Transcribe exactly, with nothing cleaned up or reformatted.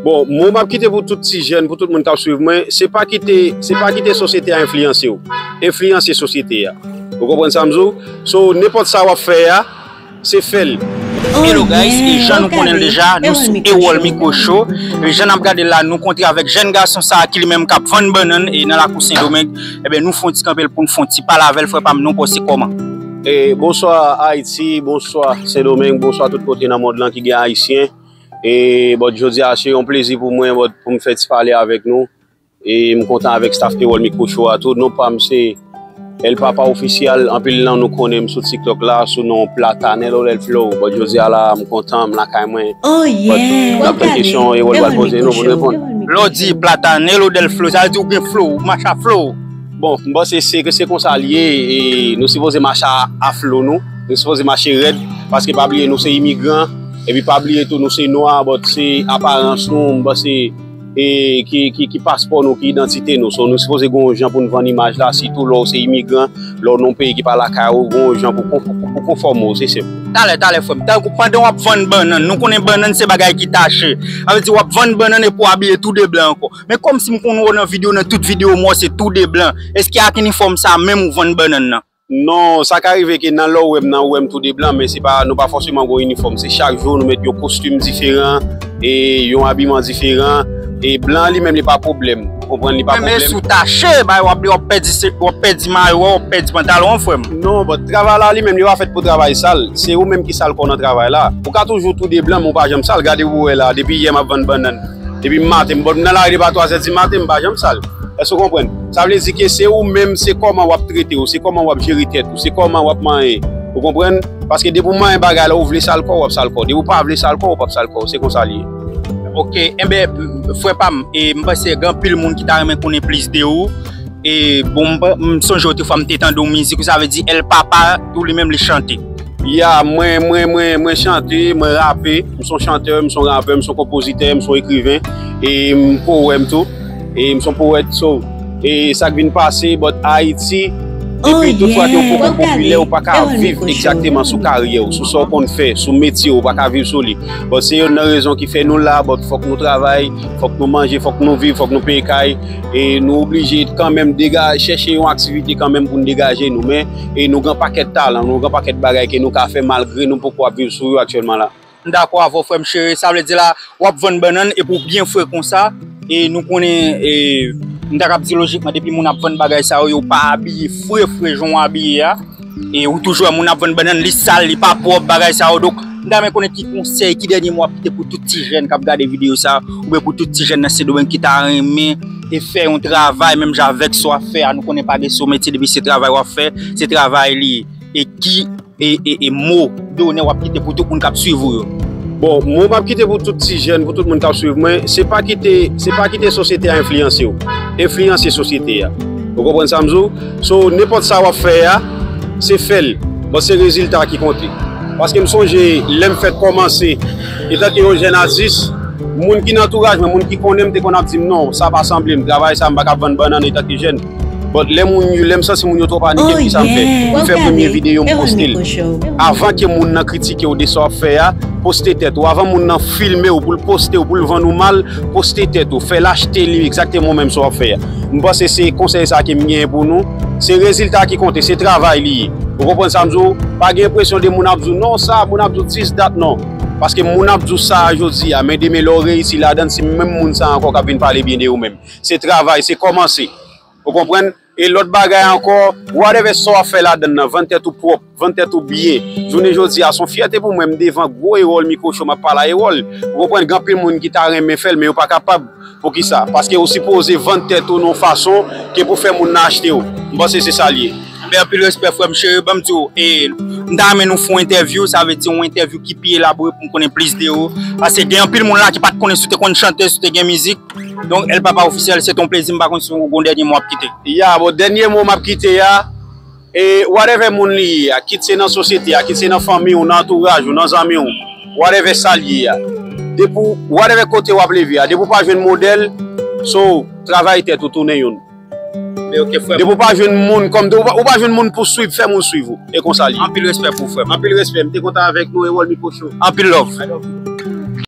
Bon, mo m ap kite pou tout ti jèn, pou tout moun k ap swiv mwen, se pa kite, se pa kite sosyete a enfliyanse w. Enfliyanse sosyete a. Ou konprann sa m di w? So, nenpòt sa w ap fè a, se fè l. Hello guys, e jan nou konnen l deja, nou sou Erol Micro Show. E jan n ap gade la, nou kontre avèk jèn gason sa a ki li menm k ap vann bannann e nan lakou Sendomeng. Ebyen, nou fè yon ti kanpe l pou n fè yon ti pale avè l, frè pa m, non, pou se kòman? E bonswa Ayiti, bonswa Sendomeng, bonswa tout kote nan mond lan ki gen Ayisyen. E bon, jodi a se yon plezi pou mwen, bon, pou m fè ti pale avèk nou. E m kontan avèk staff Erol Micro Show a tou. Non pa m se El Papa Official. Anpil nan nou konnen m sou TikTok la sou non Platanel Odel Flow. Bon, jodi a la, m kontan, m lakay mwen. Bon, n ap gen kesyon Erol pral poze nou pou n reponn. Lè w di Platanel Odel Flow, sa vle di ou gen flow, ou mache a flow. Bon, m panse se, se konsa l ye, e nou sipoze mache a, a flow nou. Nou sipoze mache rèd, paske pa bliye nou se imigran, epi pa bliye tou nou se nwa, but se aparans nou, m panse, e, ki, ki, ki paspò nou, ki idantite nou. So, nou sipoze gen yon jan pou n vann imaj la, sitou lè w se imigran, lè w nan yon peyi ki pa lakay ou, gen yon jan pou konf-, pou, pou konfòme w, se senp. Talè, talè, frè m. Tankou pandan w ap vann bannann, nou konnen bannann se bagay ki tache. Sa vle di w ap vann bannann epi w abiye tou de blan ankò. Men kòmsi m konn wè w nan videyo, nan tout videyo m wè w se tou de blan. Èske ak inifòm sa a menm ou vann bannann nan? Non, sa ka rive ke nan lè w wè m nan, ou wè m tou de blan, men se pa, nou pa fòseman gen yon inifòm. Se chak jou nou met yon kostim diferan, e yon abiman diferan. E blan li menm li pa pwoblèm. Ou konprann, li pa pwoblèm. Men si w tache, bay, w ap, w ap pèdi se, w ap pèdi mayo, w ap pèdi pantalon an, frè m. Non, but travay la li menm li pa fèt pou travay sal. Se ou menm ki sal kò w nan travay la. Ou ka toujou tou de blan, men ou pa janm sal. Gade pou w wè la, depi yè m ap vann bannann. Depi maten, m bò nan lari depi a twa zè di maten, m pa janm sal. Èske w konprann? Sa vle di ke se ou menm, se kòman w ap trete w, se kòman w ap jere tèt ou, se kòman w ap manyen. Ou konprann? Paske depi w manyen bagay la, ou vle sal kò w, w ap sal kò w. Depi w pa vle sal kò w, ou p ap sal kò w. Se konsa l ye. Ok, enben, frè pa m, e m panse gen anpil moun ki ta renmen konnen plis de ou. E bon, m, m sonje otrefwa m te tande yon mizik, sa vle di El Papa, tou li menm li chante. Ya, mwen, mwen, mwen, mwen chante, mwen rape, m son chantè, m son rapè, m son konpozitè, m son ekriven, e m powèm tou, e m son powèt, so, e sa k vin pase, but Ayiti, depi tout fwa ke w poko popilè, ou pa ka viv egzakteman sou karyè w, sou sa w konn fè, sou metye w, ou pa ka viv sou li. But se youn nan rezon ki fè nou la, but fòk nou travay, fòk nou manje, fòk nou viv, fòk nou peye kay, e nou oblije kanmenm dega-, chèche yon aktivite kanmenm pou n degaje nou, men, e nou gen pakèt talan, nou gen pakèt bagay ke nou ka fè malgre nou poko ap viv sou yo aktyèlman la. M dakò avè w, frè m cheri, sa vle di la, w ap vann bannann epi w byen fre konsa, e nou konnen, e, m ta kab di lojikman, depi moun ap vann bagay sa yo, yo pa abiye fre, fre jan w abiye a. E ou toujou wè moun ap vann bannann, li sal, li pa pwòp, bagay sa yo. Donk, m ta renmen konnen ki konsèy, ki dènye mo w ap kite pou tout ti jèn k ap gade videyo sa, oubyen pou tout ti jèn nan Sendomeng ki ta renmen e fè yon travay menm jan avèk sa w ap fè a. Nou konnen pa gen sou metye depi se travay w ap fè, se travay li ye. E ki, e, e, e mo donè w ap kite pou tout moun k ap swiv ou yo? Bon, mo m ap kite pou tout ti jèn, pou tout moun k ap swiv mwen, se pa kite, se pa kite sosyete a enfliyanse w. Enfliyanse sosyete a. Ou konprann sa m di w? So, nenpòt sa w ap fè a, se fè l. Bon, se rezilta ki konte. Paske m sonje, lè m fèk kòmanse, etanke yon jèn atis, moun ki nan antouraj mwen, moun ki konnen m, te konn ap di m, "Non, sa pa sanble m, travay sa, m pa kab vann bannann etanke jèn." But lè moun yo, lè m santi moun yo twò panike, kisa m fè? M fè premye videyo, m poste l. Avan ke moun nan kritike w de sa w ap fè a, poste tèt ou. Avan moun nan filme w pou l poste w, pou l vann ou mal, poste tèt ou. Fè l achte li egzakteman menm sa w ap fè a. M panse se konsèy sa ke m genyen pou nou. Se rezilta ki konte, se travay li ye. Ou konprann sa m di w? Pa gen enpresyon de moun ap di w, "Non, sa, moun ap di w this, that," non. Paske moun ap di w sa a jodi a, men demen lè w reyisi ladan l, se menm moun sa a ankò k ap vin pale byen de ou menm. Se travay, se kòmanse. Ou konprann? E lòt bagay ankò, whatever sa w ap fè ladan l nan, vann tèt ou pwòp, vann tèt ou byen. Jounen jodi a, se yon fyète pou mwen, m devan gwo Erol Micro Show, m ap pale a Erol. Ou konprann, gen anpil moun ki ta renmen fè l, men yo pa kapab. Poukisa? Paske ou sipoze vann tèt ou nan yon fason ke pou fè moun nan achte w. M panse se sa l ye. Men anpil respè, frè m cheri, ban m di w, e, m ta renmen nou fè yon entèvyou, sa vle di yon entèvyou ki pi elabore pou m konnen plis de ou. Paske gen anpil moun la ki pa t konnen si w te konn chante, si w te gen mizik. Donk, El Papa Officiel, se te yon plezi, m pa konn si w gen yon dènye mo w ap kite. Ya, bon, dènye mo m ap kite a, e, whatever moun li ye a, kit se nan sosyete a, kit se nan fanmi w, nan antouraj ou, nan zanmi w, whatever sa l ye a. Depi w, whatever kote w ap leve a, depi w pa jwenn modèl, so, travay tèt ou, tounen youn. Men ok, frè m. Depi w pa jwenn moun kòm, ou pa, ou pa jwenn moun pou swiv, fè moun swiv ou. E konsa li ye. Anpil respè pou ou, frè m. Anpil respè. M te kontan avèk nou, Erol Micro Show. Anpil love. I love you.